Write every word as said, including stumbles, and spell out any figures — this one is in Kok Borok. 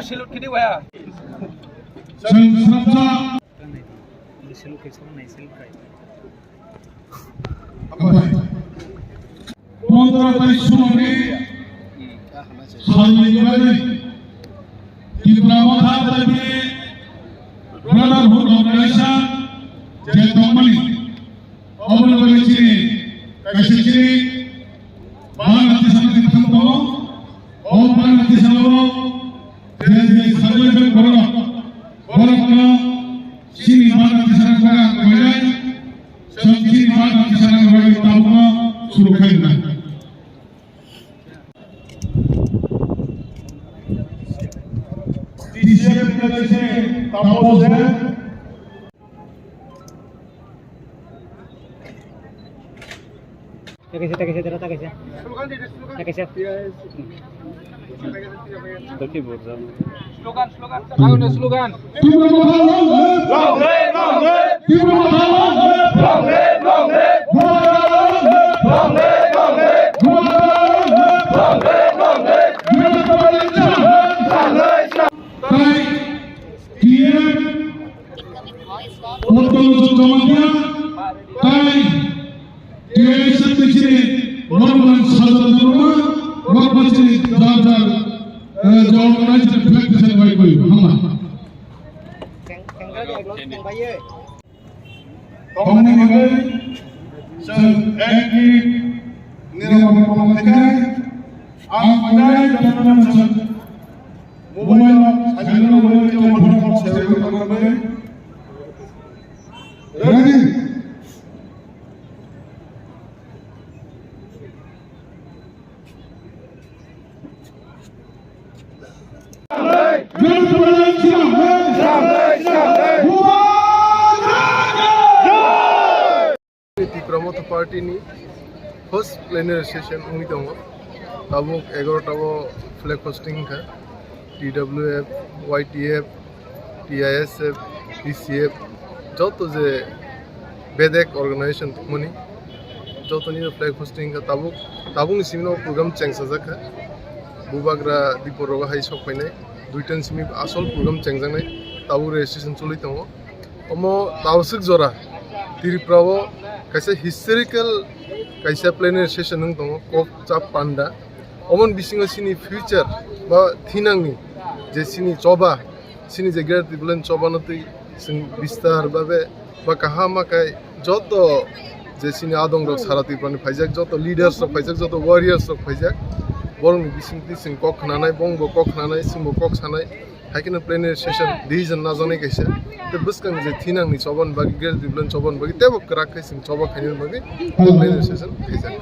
Salute khidi waya. Chwng srapsa. Abai. Pondro tai sumoni salni bagwi Tipra Motha Dabi Brotherhood Organization je tongmani, oboni bagwi chini kaisa chini bana tisani thang tongo. O bana tisano je je salni borok, borokno chini bana tisani bagwi ang koinai. Chwng chini bana tisana bagwi tabukno suru khaina. T C F ni kaisa tabuk se. Takise, takise, dara takise. Takise. Slogan, slogan. Slogan. Tipra Motha long live! Long live, long live! Tipra Motha long live! Long live, long live! Long live, long live! Long live, long live! Long live, long live! Tai T F Uttor Jamatia, tai T I S F ni chini Mormon Sajal Dharma, Mormon chini jar jar, eh, jawab nai chini flag tisani bai koi, hama. Tongmani bai, chwng ek minute nirok nirok khainai, ang khainai, mobile no, mobile no, mobile no, ready? Tipra Motha Party ni first plenary session wngwi tongo. Tabuk egarota o flag hosting wngkha. T W F, Y T F, T I S F, T C F, joto je bedek organization tongmani, jotoni flag hosting wngkha. Tabuk, tabukni simi no program chengsajakha. Bubagra dipor rogo hai sok phainai, duitan simi asol program chengjaknai, tabuk registration choli tongo. Omo tabuk swk jora Tripura o kaisa historical kaisa plenary session wng tongo, kok chap panda. Omoni bisingo chini future ba thinangni je chini choba, chini je Greater Tipraland choba no twi chwng bistar babe ba kaham ma kai joto je chini adong rok sara Tripura ni phaijak, joto leaders rok phaijak, joto warriors rok phaijak, borok ni bising twi chwng kok khnanai, bong bo kok khnanai, chwng bo kok sanai, hai kheno plenary session decision najaknai kaisa. Tei bwskang je thinangni choba ni bagwi, Greater Tipraland choba ni bagwi teibo kwrak khe chwng choba khainani bagwi plenary session khaijak.